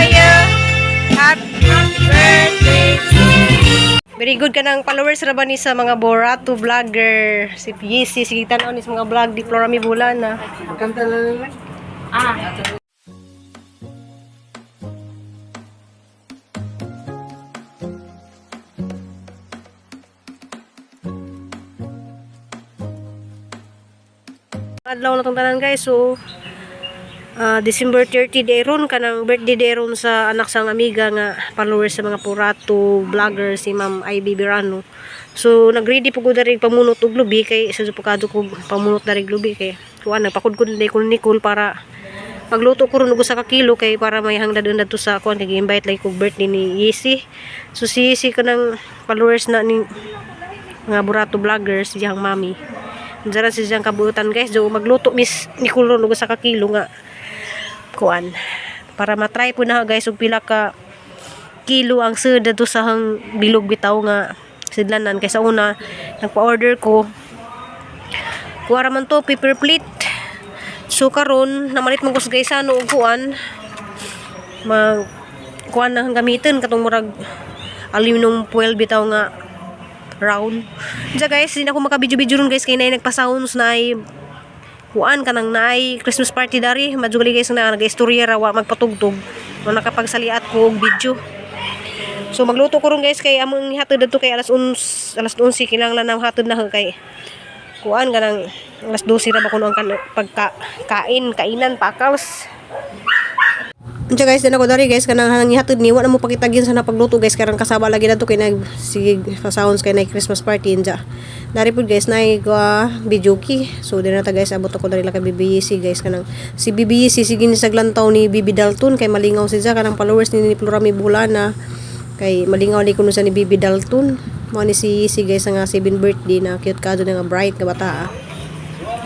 you. Happy birthday to you. Very good ka ng followers ra ba ni sa mga Borato vlogger. Si Yesi, sige tan-aw ni sa mga vlog di Flora Mibulana. Magkanta na lang. Adlaw na tong tanan, guys. So December 30 day ron kanang birthday day ron sa anak sang amiga nga followers sa mga Purato vlogger, si Ma'am Ivy Verano. So nagready po ko dari pamunot og lubi kay sa pagkado ko pamunot dari lubi kay kuan nagpakudkod ni Nicole Nicole para magluto ko ron og usa ka kilo kay para may hangdad dadto sa kuan kay gi-invite like og birthday ni Yesi. So si Yesi kanang followers na ni mga Burato vloggers, siyang mami. Diyan si siyang kabuutan, guys. So magluto Miss Nicole ron og usa ka kilo nga kuan para matry po na, guys, og pila ka kilo ang sud dadto sa hang bilog bitaw nga sidlanan kay sa una nagpa-order ko, kuha ra man to paper plate. So karon namalit man ko sa gaysano og kuan mag kuan na ang gamitin katong murag aluminum foil bitaw nga round. Diya, guys, hindi na ako makabidyo-bidyo ron, guys, kay naay nagpa-sounds na ay kuan kanang naay Christmas party dari. Madyo guys na nag-istorya ra wa magpatugtog no nakapagsaliat ko og video. So magluto ko ron, guys, kay among hatod dadto kay alas 11, alas 11 kinahanglan na hatod na kay kuan kanang alas 12 ra ba kuno ang pagka kain kainan pakals. Unsa, guys, din ako dari, guys, kanang hang hatod ni wa na mo pakitagin sa napagluto, guys, karang kasaba lagi nato kay nag sige pa sounds kay na Christmas party unja. Dari pud, guys, nay ko videoke. So din na ta, guys, abot ako dari la kay BBC, guys, kanang si BBC sige ni sa glantaw ni BB Dalton kay malingaw siya kanang followers ni Florami Bulana kay malingaw ni kuno sa ni BB Dalton. Mo ni si si guys nga 7 birthday na cute ka nga bright nga bata. Ah.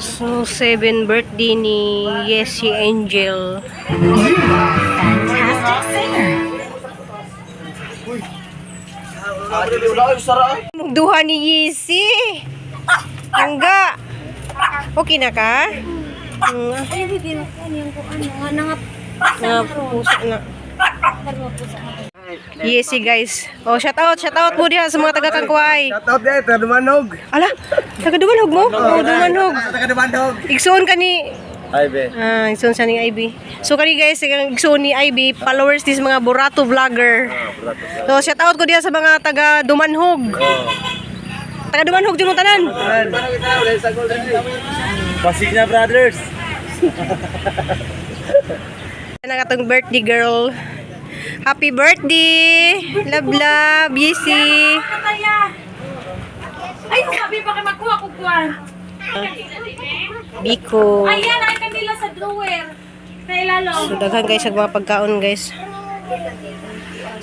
So 7 birthday ni Yesi Angel. Fantastic singer. Duha ni Yesi. Angga. Okay na ka? Ay, hindi na ko yung kung ano nga nangap Nga pusa na. Yesi, guys. Oh, shout out mo diha sa mga taga Kangkway. Shout out dahil, taga Dumanog. Ala, taga Dumanhog mo? Oh, Dumanhog. Taga Dumanog. Igsuon ka ni Ay, be. Ah, igsuon siya ni Ivy. So kani, guys, ang igsuon ni Ivy, followers this mga Borato vlogger. So shout out ko diha sa mga taga Dumanhog. Taga Dumanhog jud mo tanan. Pasigna Brothers. Ang atong birthday girl. Happy birthday! Love, love, Yesi. Kataya. Ay, sabi pa kay magkuha ko kuan. Biko. Ayan, ay kanila sa drawer. Sa ilalong. So daghan, guys sa mga pagkaon, guys.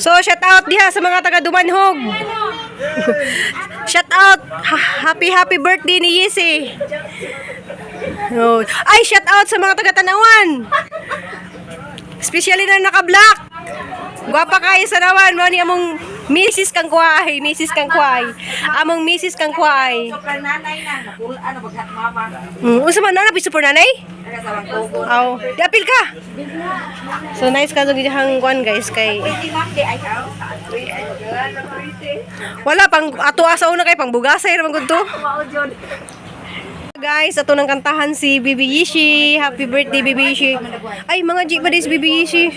So shout out diha sa mga taga Dumanhog. Shout out. Happy happy birthday ni Yesi. Oh. Ay, shout out sa mga taga Tanawan. Especially na naka-black. Gwapa kayo sa nawan mo ni among Mrs. Kang Kuay, Mrs. Kang Kuay. Among Mrs. Kang Kuay. Super nanay na, napulaan na maghat mama. Unsa man na super nanay? Nakasalang kogon. Aw, diapil ka. So nice ka dong kuan, guys, kay Pwede ma'am, di ay how? wala pang ato asa una kay pang bugasay ra man gud to. Guys, ato nang kantahan si Bibi Yishi. Happy birthday, Bibi Yishi. Ay, mga G ba din si Bibi Yishi?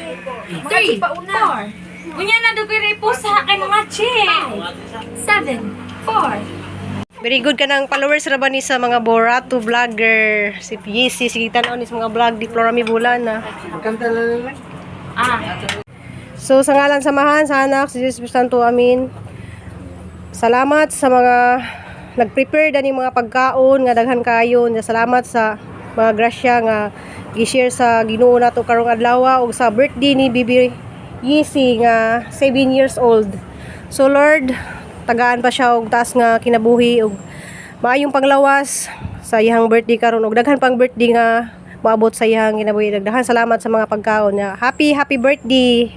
Three, four. Unya na do kay pusa kay mga chi. Seven, four. Very good ka ng followers ra ba ni sa mga Borato vlogger. Si Yesi, sige tan-aw ni sa mga vlog di Flora Mibulana. Magkanta na lang. Ah. So sa ngalan samahan sa anak sa Diyos Santo, amin. Salamat sa mga nag-prepare dani mga pagkaon nga daghan kayo. Nya salamat sa mga grasya nga gi-share sa Ginoo nato karong adlaw ug sa birthday ni Bibi Yesi nga 7 years old. So Lord, tagaan pa siya og taas nga kinabuhi ug maayong panglawas sa iyang birthday karon ug daghan pang birthday nga moabot sa iyang kinabuhi. Daghan salamat sa mga pagkaon niya. Happy happy birthday.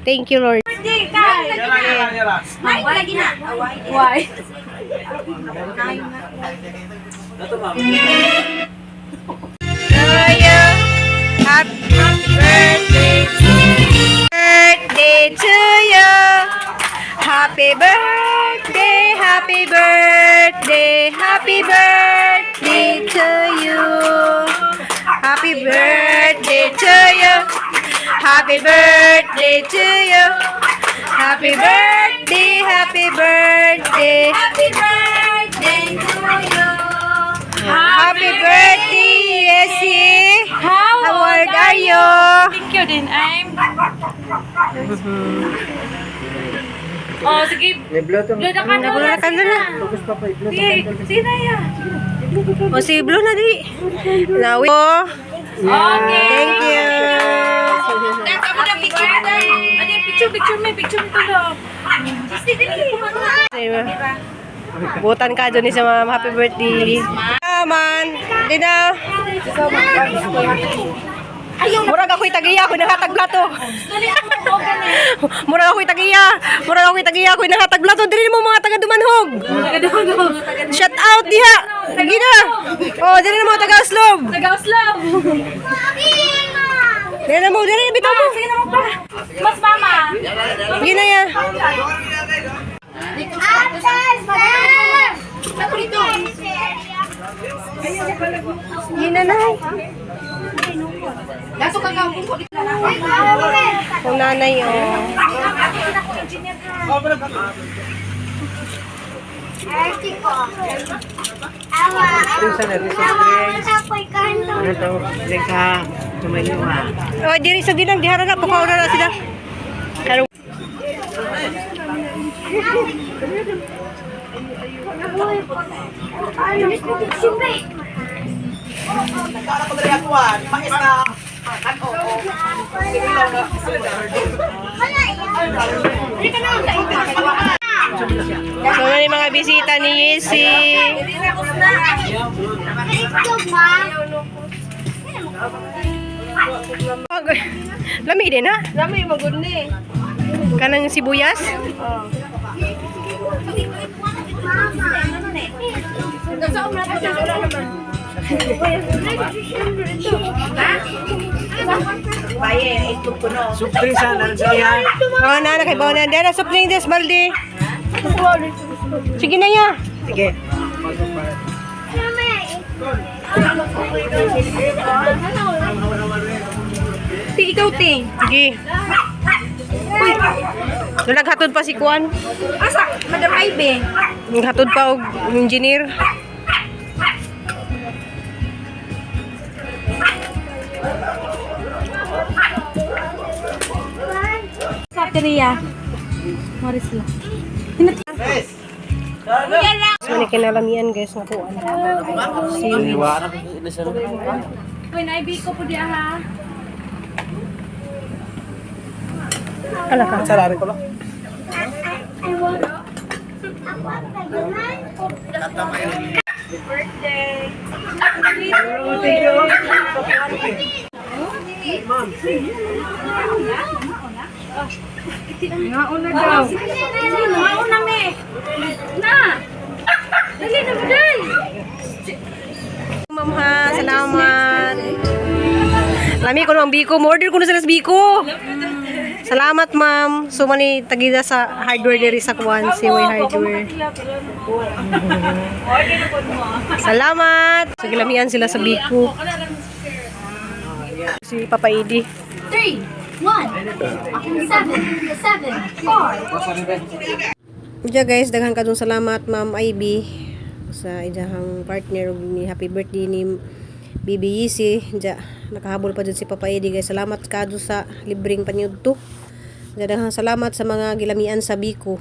Thank you, Lord. Birthday kay. Nine lagi na. Why? Happy birthday to you. Happy birthday to you. Happy birthday to you. Happy birthday to you. Happy birthday, happy birthday. Happy birthday to you. Happy birthday, Yessie. How How old are you? Thank you din. I'm... Oh, sige. May blow to. Blow na ka Blow na ka na. Focus pa pa. Blow Sige, sige na ya. O si Blue na di. Nawi. Oh, Okay. thank you. Happy birthday. Ano yung picture, picture me, picture me tulo. Sige, dali. Butan ka dyan sa ma'am. Happy birthday. Ah, man. Di na. Murag ako'y tagiya, ako'y nahatag plato. Dali ako mo gani. Murag ako'y tagiya. Murag ako'y tagiya, ako'y nahatag plato. Dili mo mga taga Dumanhog. Shout out diha. Sige na. Oh, dili na mga taga Oslob. Taga-Oslob. Dili na mo, dili na bitaw mo. Sige na mo pa. Mas mama. Sige na ya. Sige na na. Kung nanay, oh. Oh, diri sa dinang dihara na bukaw na na sila. Karon So, na yung mga bisita ni Yesi. Lami din ha? Lami magud ni. Kanang sibuyas? Baye, itlog ko no. Supri sa siya. Oh, na, nakaibaw na. Dara, supling des, balde. Sige na ya. Sige. Ti ikaw ti. Sige. Uy. Naghatod pa si Kuan. Asa, Madam Ivy. Naghatod pa og engineer. Sa Korea. Maris lang. So, ni kinalamian guys na kuan. Seaweed. Uy, naibi ko po diya ha. Ala ka. Sarari ko lang. Ngauna daw. Ngauna me. Na. Dali na dali. Ma'am ha, salamat. Lami ko ang biko. Mo-order ko na sila sa biko. Salamat ma'am. So mani tagida sa hardware diri sa kuan, si Way Hardware. Salamat. So gilamian sila sa biko. Si Papa Idi. 3, 1, 7, 7, 4. Diya guys, daghan kadung salamat Ma'am Ivy sa iyang partner ug ni happy birthday ni Bibi Yisi. Diya nakahabol pa jud si Papa Eddie guys. Salamat kado sa libreng panyudto. Diya daghan salamat sa mga gilamian sa Biko.